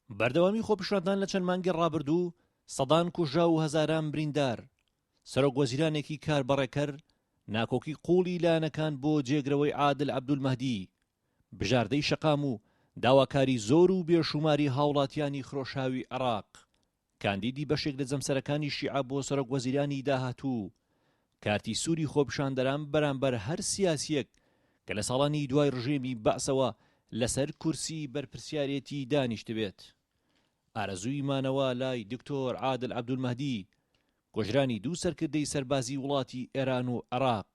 بەردەوامی خۆپیشاندان لە چەند مانگی ڕابردوو، سەدان کوژراو و هەزاران بریندار، سەرۆک وەزیرانێکی کاربەڕێکەر، ناکۆکی قووڵی لایەنەکان بۆ جێگرەوەی عادل عەبدولمەهدی، بژاردەی شەقام و داواکاری زۆر و بێشوماری هاوڵاتیانی خرۆشاوی عێراق، کاندیدی بەشێک لە جەمسەرەکانی شیعە بۆ سەرۆک وەزیرانی داهاتوو، کارتی سووری خۆپیشاندەران بەرامبەر هەر سیاسییەک کە لە ساڵانی دوای ڕژێمی بەعسەوە لەسەر کورسی بەرپرسیارێتی دانیشتبێت. ئارەزووی مانەوە لای دکتۆر عادل عەبدولمەهدی، کوژرانی دوو سەرکردەی سەربازی وڵاتی ئێران و عێراق،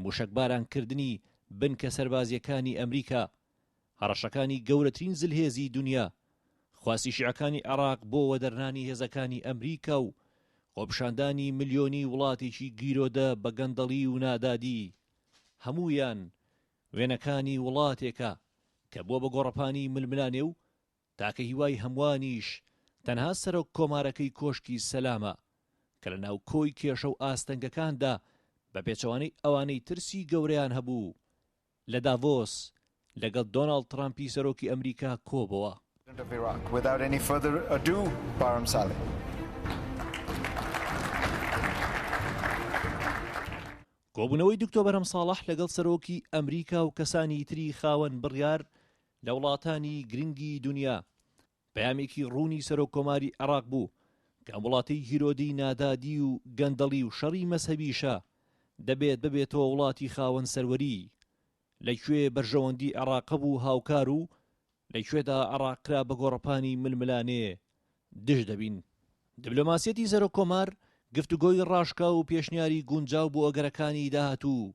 موشەکبارانکردنی بنکە سەربازییەکانی ئەمریکا، هەڕەشەکانی گەورەترین زلهێزی دونیا، خواستی شیعەکانی عێراق بۆ وەدەرنانی هێزەکانی ئەمریکا و خۆپیشاندانی ملیۆنی وڵاتێکی گیرۆدە بە گەندەڵی و نادادی، هەموویان وێنەکانی وڵاتێکە کە بووە بە گۆڕەپانی ململانێ و تاکە هیوای هەمووانیش تەنها سەرۆک کۆمارەکەی کۆشکی سەلامە کە لە ناو کۆی کێشە و ئاستەنگەکاندا بە پێچەوانەی ئەوانەی ترسی گەورەیان هەبوو لە داڤۆس لەگەڵ دۆناڵد ترامپی سەرۆکی ئەمریکا کۆبۆوە. کۆبوونەوەی دکتۆ بەرهەم ساڵح لەگەڵ سەرۆکی ئەمریکا و کەسانی تری خاوەن بڕیار لە وڵاتانی گرنگی دونیا پەیامێکی ڕوونی سەرۆک کۆماری عێراق بوو کە ئەم وڵاتەی گیرۆدەی نادادی و گەندەڵی و شەڕی مەزهەبیشە دەبێت ببێتەوە وڵاتی خاوەن سەروەری، لە کوێ بەرژەوەندی عێراق هەبوو هاوکار و لە کوێدا عێراق کرا بە گۆڕەپانی ململانێ دژ دەبین. دبلۆماسیەتی سەرۆک کۆمار گفتوگۆی ڕاشکاو و پێشنیاری گونجاو بۆ ئەگەرەکانی داهاتوو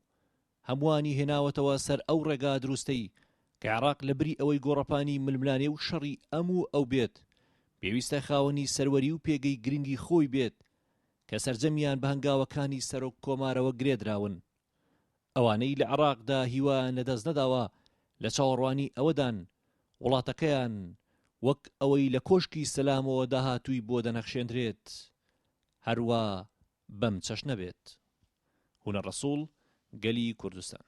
هەمووانی هێناوەتەوە سەر ئەو ڕێگا دروستەی کە عێراق لە بری ئەوەی گۆڕەپانی ململانێ و شەڕی ئەم و ئەو بێت، پێویستە خاوەنی سەروەری و پێگەی گرنگی خۆی بێت کە سەرجەمیان بە هەنگاوەکانی سەرۆک کۆمارەوە گرێدراون. ئەوانەی لە عێراقدا هیوایان لەدەست نەداوە لە چاوەڕوانی ئەوەدان وڵاتەکەیان وەک ئەوەی لە کۆشکی سەلامەوە داهاتووی بۆ دەنەخشێندرێت هەروا بەم چەشنە بێت. هونەر ڕەسوڵ، گەلی کوردستان.